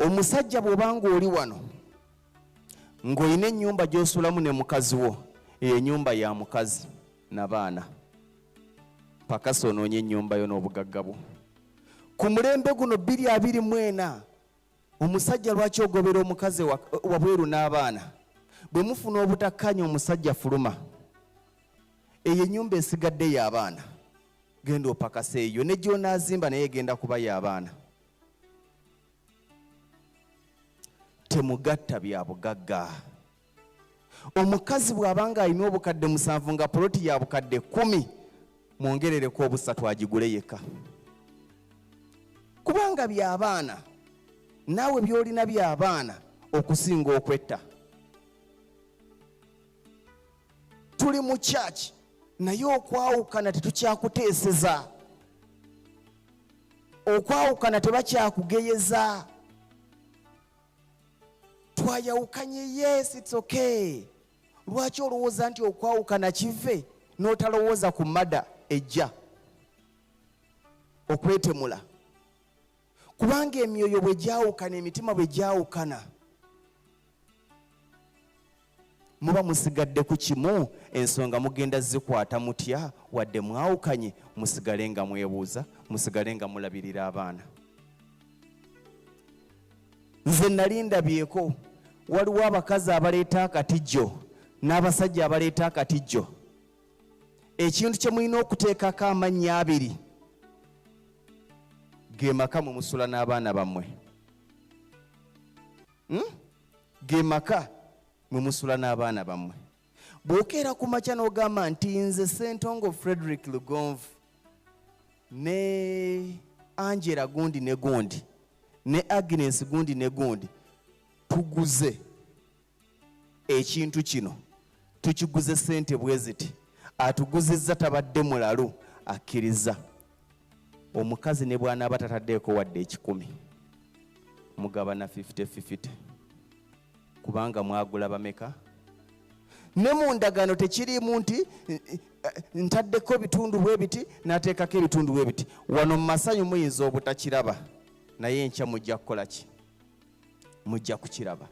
Omusajja bw'obanga oli wano ng'olina ennyumba gy'osulamu ne mukazi wo, eyo ennyumba ya mukazi na baana, pakasa onoonye ennyumba yo n'obugagga bwo. Ku mulembe guno 2024, omusajja lwaki ogobera omukazi wabweru n'abaana? Bwe mufuna obutakkaanya, omusajja fuluma, eyo ennyumba esigadde y'abaana, genda opakasa eyo ne gy'onaazimba naye egenda kuba y'abaana. Temugatta bya bugagga. Omukazi bw'abanga alina 7,000 nga poloti ya 10,000, mwongerereko 3 agigule yekka, kubanga by'abaana. Naawe by'olina by'abaana okusinga okwetta. Tuli mu kyaki, naye okwawukana tetukyakuteeseza, okwawukana tebakyakugeyeza. Twayawukanye, yes, it's okay. Lwaki olowooza nti okwawukana kive n'otalowooza ku mada ejja okwetemula? Kubanga emyoyo bwe gyawukana, emitima bwe gyawukana, muba musigadde ku kimu. Ensonga mugenda zikwata mutya? Wadde mwawukanye, musigale nga mwebuuza, musigale nga mulabirira abaana. Nze nali ndabyeko waliwo abakazi abaleeta akatijjo n'abasajja abaleeta akatijjo. Ekintu kye mulina okuteekako amannya abiri ge maka mwe musula n'abaana bammwe. Ge maka mwe musula n'abaana bammwe. Bw'okeera ku makya n'ogamba nti nze Ssentongo Frederick Lugonvu ne Angela gundi ne gundi ne Agnes gundi ne gundi tuguze ekintu kino, tukiguze ssente bwe ziti, atuguzizza tabadde mulalu, akkiriza. Omukazi ne bw'anaaba tataddeeko wadde 100, mugabana 50-50, kubanga mwagula bameka? Ne mu ndagaano tekiriimu nti ntaddeko ebitundu bwe biti, n'ateekako ebitundu bwe biti. Wano mu masanyu muyinza obutakiraba, naye enkya mujja kukola ki? Mujja kukiraba.